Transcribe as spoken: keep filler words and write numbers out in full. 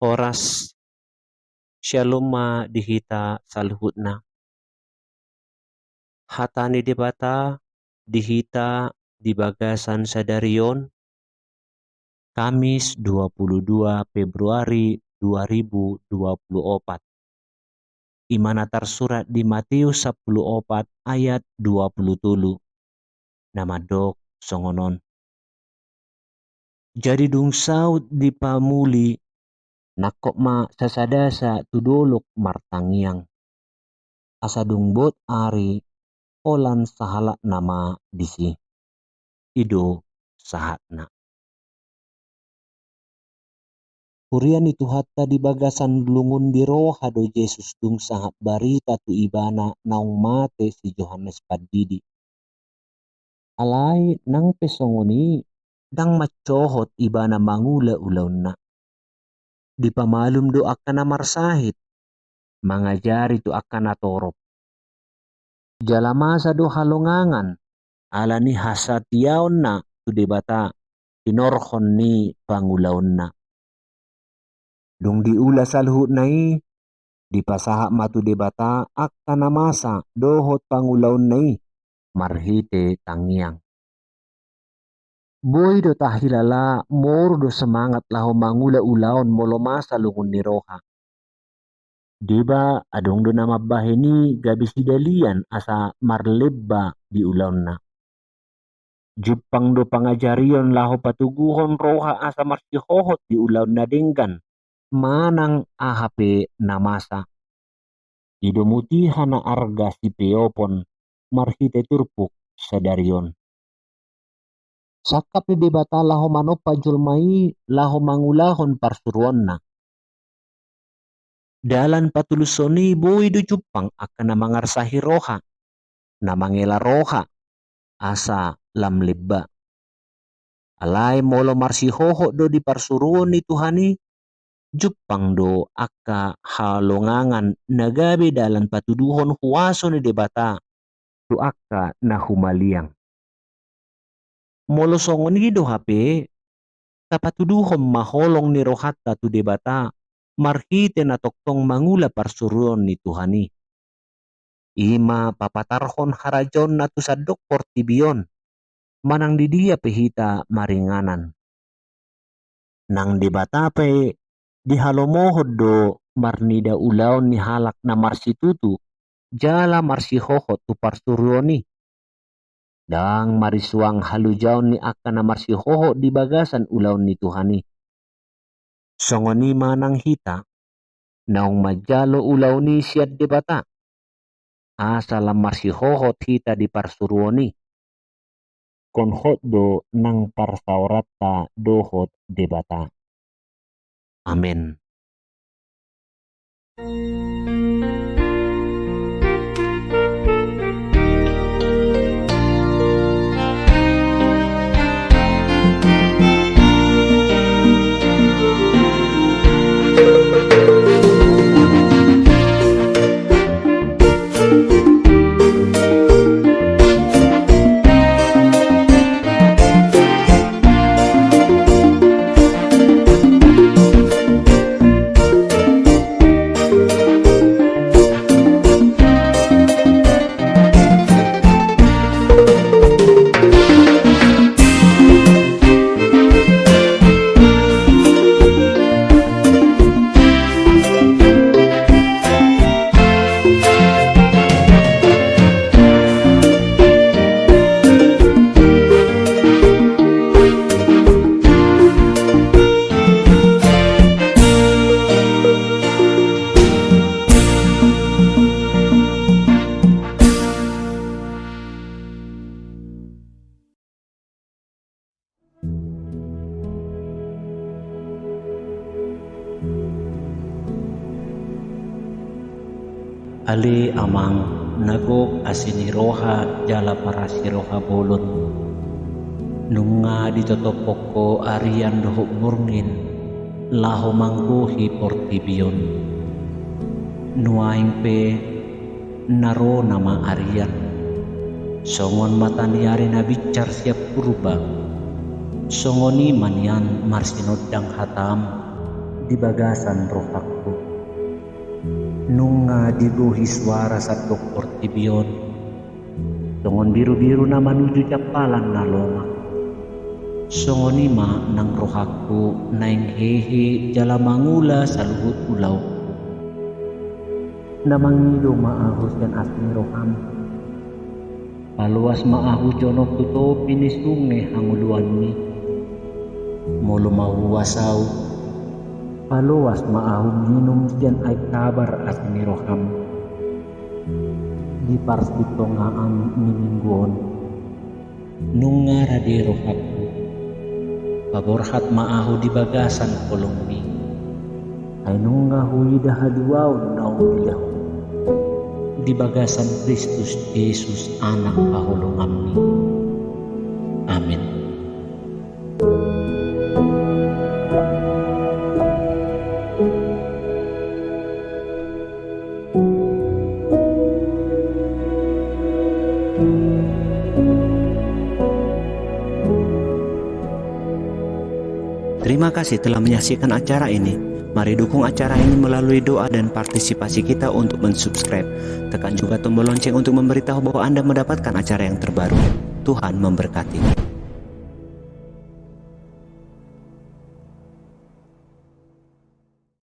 Horas, syalom ma di hita saluhutna. Hata ni Debata di hita di bagasan sadari on, Kamis dua puluh dua Februari dua ribu dua puluh opat. I ma na tarsurat di Mateus sampulu opat ayat dua puluh tolu, na mandok songon on. Jadi dung saut dipamuli, nangkok ma sasadasa tu dolok martangiang. Asa dung bot ari, holan sahalakna ma disi. I do sahatna. Huria ni Tuhanta, di bagasan lungun ni roha do Jesus dung sahat barita tu ibana naung mate si Johannes Pandidi. Alai nang pe songon i, ndang mansohot ibana mangula ulaonna. Dipamalum do angka na marsahit, mangajari tu angka na torop. Jala masa do halongangan ala ni hasatiaonna tu Debata, tinorhon ni pangulaonna. Dung diula saluhutna i, dipasahat ma tu Debata angka na masa dohot pangulaonna i marhite tangiang. Boi do tahilala, moru do semangat laho mangula ulaon molo masa lungun ni roha. Deba adong do na mambahen i gabe sidalian asa marlemba di ulaonna. Jumpang do pangajarion laho patoguhon roha asa marsihohot di ulaon na denggan manang aha pe na masa. I do mutiha na arga sipeopon marhite turpuk sadari on. Sangkap ni Debata laho manompa jolma i laho mangulahon parsuruonna. Dalan patuluson i boi do jumpang angka na mangarsahi roha, na mangela roha asa lam lemba. Alai molo marsihohot do di parsuruon ni Tuhan i, jumpang do angka halongangan na gabe dalan patuduhon huaso ni Debata tu angka na humaliang. Molo songon i do hape, tapatuduhon ma holong ni rohanta tu Debata marhite na tongtong mangula parsuruon ni Tuhan i. I ma papatarhon harajaonna tu sandok portibi on, manang di dia pe hita maringanan. Nang Debata pe dihalomohon do marnida ulaon ni halak na marsitutu jala marsihohot tu parsuruon i. Ndang marisuang halojaon ni angka na marsihohot di bagasan ulaon ni Tuhan i. Songon i ma nang hita, naung manjalo ulaon i sian Debata, asa lam marsihohot hita di parsuruon i. Ingkon hot do nang parsaoranta dohot Debata. Amen. Ale Amang, na gok asi ni roha jala parasi roha bolon, nunga ditotopkon Ho arian dohot borngin laho manggohi portibi on. Nuaeng pe na ro nama arian, songon mata ni ari na binsar sian purba, songon i ma nian marsinondang hataM di bagasan rohangku. Nunga digohi suara sandok portibi on, songon birubiru na manuju jampalan na lomak. Songon i ma nang rohangku naeng hehe jala mangula saluhut ulaonku. Na mangido ma ahu sian asi ni roham. Paloas ma ahu jonok tu topi ni sunge hangoluanmi. Molo mauas ahu, paloas ma ahu minum sian aek sabar asi ni roham. Di parsitongaan ni minggu on, nunga rade rohangku, paborhat ma ahu di bagasan holongmi. Ai nunga huida haluaon na umbilahon di bagasan Kristus Jesus, Anak haholonganmi. Amin. Terima kasih telah menyaksikan acara ini. Mari dukung acara ini melalui doa dan partisipasi kita untuk mensubscribe. Tekan juga tombol lonceng untuk memberitahu bahwa Anda mendapatkan acara yang terbaru. Tuhan memberkati.